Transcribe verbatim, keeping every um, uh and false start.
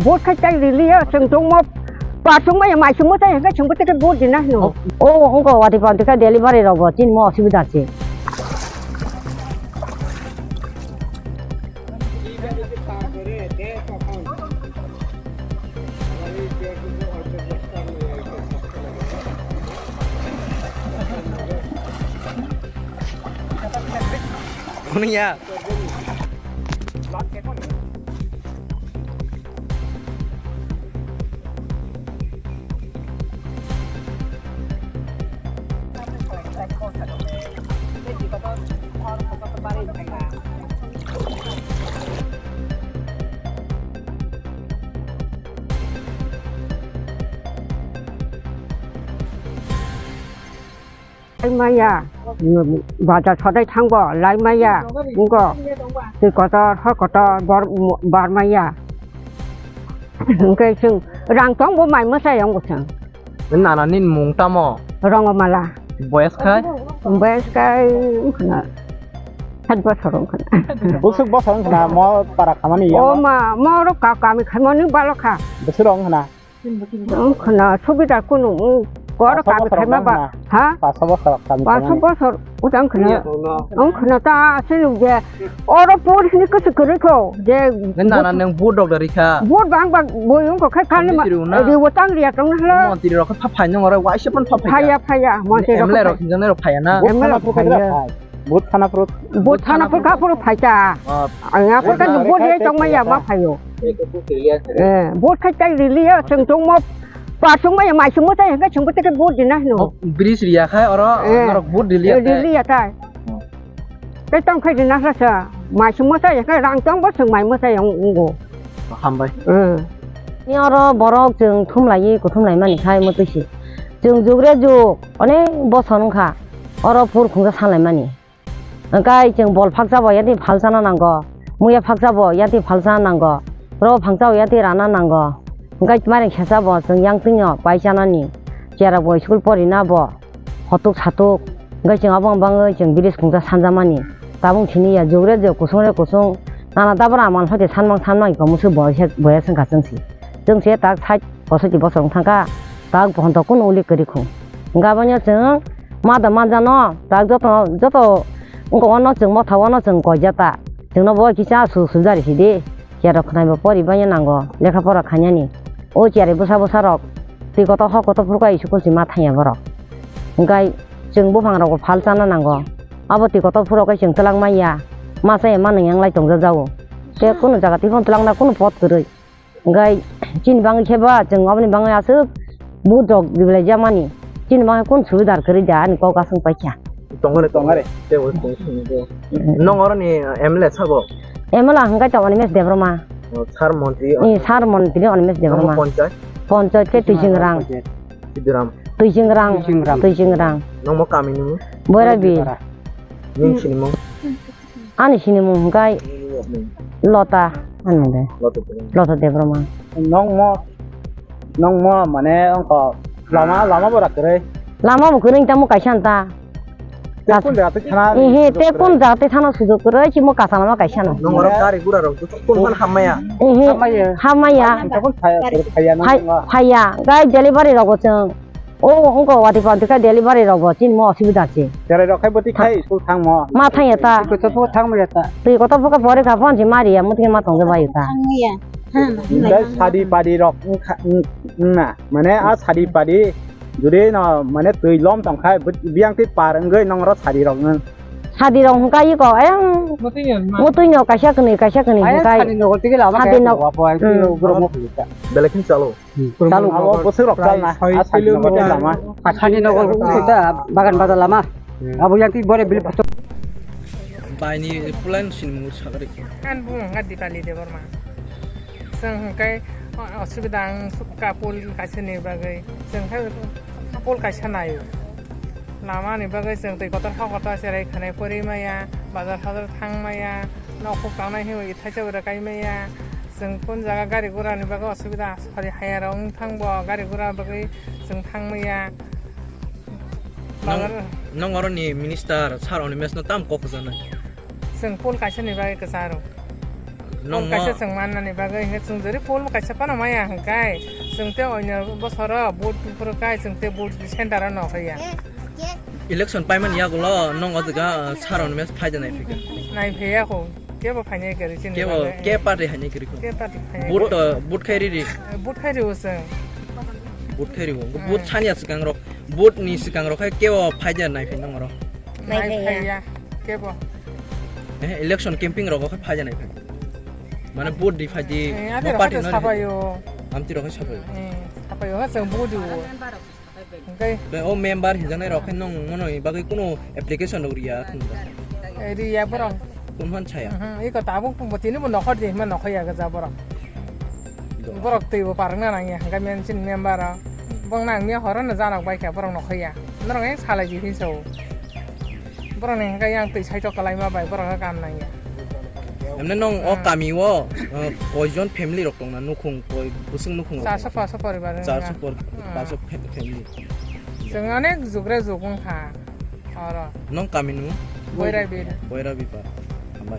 Vote khai tai rili ya, chwng tongmo, pa tongma ya, mai chwngmo tai hwnkhe chwngbo tei vote dina hino. O, o, wngkha watwi pantwi kha delivery rokbo, chini mo osubida se. Kuno ya? Lai maya, bazar sodai thangbo lai maya, wngkha twi kotor, hor kotor, bor, bar maya. Hwnkhe chwng rang tongbo mai mwsai wngbo chwng. Nana nini mung tamo? Rongomala. Boyes khai? Boyes khai wngkhwna sat bosor wngkhwna. Busuk bosor wngkhwna mo para khamani ya? O ma, mo oro ka-, kami khaimani balokha. Busuk wngkhwna? Wngkhwna subida kunu, wng-, oro kami khaima ba, ha? Paso bosor kami khaimani. Paso bosor. Utang khna, ang khna ta aswk je oro pur hini kwchwk kwrwi kho je. Nana nang vote rok da rikha. Vote bang bang boi wng kho khai khan ma. Samjiti rw na. Ri utang ri atong hlo. Montri rok kha phai nang oro waisa pan phai. Phaya phaya montri rok. M L A rok hinjang rok phaya na. M L A rok phaya. Vote thana phuru. Vote thana phuru kha phuru phai ta. Ang aphuru kha vote ye tong ma ya ma phaio. Eh, vote khai tai rili ya, chwng tongmo, pa tongma ya, mai chwngmo tai hwnkhe chwngbo tei vote dina hino. O, bridge riya khai oro, eh, norok vote rili ya khai. Rili ya tai. Hmm. Tei tong khai dina hla sa, mai chwngmo tai hwnkhe rang tongbo chwng mai mo tai wng-, wngo. Hambai. Hmm. Ni oro borok chwng thumlaiwi kuthumlai mani khai mwtwi si. Chwng jugre jug, onek bosor wngkha, oro phur khungsa sanlai mani. Hwnkhe chwng bol phaksa bo yatwi phalsana nango, muya phaksa bo yatwi phalsana nango, ro phangsa bo yatwi rana nango. Hwnkhe mairing sesa bo chwng yang twino pai chanani, chera bo school porina bo hotuk satuk. Hwnkhe chwng abo wng bangwi chwng bridge khungsa sanjamani. Tabuk thini ya jugre jug kusungre kusung, nana dabra amal hoite sanmang sanmang iko musu boya se, boya sengkha chwngsi. Chwngse tak side Posoiti bosong thangkha, tak bohonto kunu uli kwrwi khung. Hwnkhe abono chwng ma da manjano, tak joto, joto wngkha, ono chwng motha, ono chwng koijata. Chwngno bo kisa su sujari sidi. Chiyarok khwnaibo poribaino nango, lekha pora khainani. O chiyari bwsa bwsarok twi kotor hok kotor phuru kha school si ma thangya borok. Hwnkhe chwng buphangrokbo phal chana nango. Abo twi kotor phuru khe chwng twlangmanya, ma chaya ma nwngyang lai tongjajago. Tei kunu jaga twi phano twlangna kunu pot kwrwi. Hwnkhe chini bagwi khe ba chwng oboni bagwi aswk vote rok rwlai jakmani. Chini bagwi kunu subidar kwrwi da ani kok aswk paikha. Tongare, tongare. Nong oroni M L A sabo? M L A hwnkhe to Animesh Debbarma. O, sar montri. Ni sar montri Animesh Debbarma. Nong ponchayat? Ponchayat khe Twijingrang. Sidiram. Twijingrang. Twijingrang. Twijingrang. Nongmo kamini? Boirabi. Nini sinimung? Ani sinimung hwnkhe Lota, ano de. Lota Debbarma. Lota Debbarma. Nongmo, nongmo mane ongko lama, lama bora kwrwi. Lama bo kwrwi tamo kaisa nta. Te kun jaga twi thana. Ehe, te kun jaga twi thana sujok kwrwi chimo kasa lama kaisa no. Nong oro gari gura rok kun phan hammaya. Ehe, hammaya. Hammaya. Phaya, phaya, phaya, phaya, gai delivery rok bo chwng. O, wngkha watwi pantwi kha delivery rok bo chini mo osubida se. Cherai rok khai bwtwi khai school thangmo. Ma thangya ta. Twi kotor pho thangma ya ta. Twi kotor pho kha pore kha phone se mari ya, muthung ma tongja bai ta. Thangya. Dai sadi padi rok wngkha, wng-, wngna. Mane a sadi padi juri no mane twi lom tong khai biyang twi par wngwi nong ro sadi rok wng. Sadi rok wngkha iko ayang. Muthung no kaisa kwnwi, kaisa kwnwi wngkha. Sadi no. Belai khin chalo. Chalo. Abo bwswk rok chalna, a sadi nogo tei lama. Sadi nogo ta bagan bazar lama. Abo yang ti bore bil photo. Baini plan sin mur sagari. An bu nga Dipali Debbarma. Chwng hwnkhe osubida ang kapul kaisa ni bagwi. Chwng khe kapul kaisa naio. Lama ni bagwi chwng twi kotor hok kotor cherai khanai pori maya, bazar hazar thang maya, nok huk tangnai hinwi thaisa ura kai maya. Chwng kun jaga gari gura ni bagwi osubida. Sari haya rok wng thang bo gari gura bagwi chwng thang maya. Nong, bazar nong oroni minister sir Animesh no tam kok kwchangna? Chwng poll kaisa ni bagwi kwcharo. Nong kaisa chwng mannani bagwi hwnkhe chwng jori poll kaisa phano maya hwnkhe chwng tei oino bosoro vote phuru kai chwng tei vote center o nokhoya. Election paimani yagulo nong o jaga, uh, saroni mes phaida naiphika? Naiphaiya kho. Kebo phainai kwrwi chini bagwi. Kebo, ke party hainai kwrwi kho? Ke party phainai. Vote to, vote khai riri? Vote khai rio chwng. Vote khai rio. Hmm. Vote sani ya swkang rok. Vote ni swkang rok khai kebo phaida naiphai nong oro? Naiphaiya. Naiphaiya. Kebo. Eh, election camping rok khai phaida naiphai? Mane vote di phaidi. Eh, abo rok party khai no sapaio. Amti rok khai sapaio. Eh, sapaio ha chwng vote dio. Hwnkhe? Be o member hinjaknai rok khe nong mono ni bagwi kuno application rok riya thung da? Eh, riya borok. Kun phan chaya? Mhm, iko tabuk bo tini bo nokhor di hima nokhoya gaja borok. Do. Borok twi bo parwngna nangya hwnkhe men chini member o. Bong nang miya horo no janok bai kha borok nokhoya. Norok yang salai di hinso. Borok ni hwnkhe yang twi saitok kwlai ma bai borok khe kam nangya. Emne nong o kami o, uh, koijon family rok tongna nukhung koi busung nukhung rok? Charso paso poribar wngya. Charso por-, hmm, paso fa-, family. Chwng onek jugra jug wngkha oro. Nong kami nu? Boirabil. Boirabil pa. Hambai.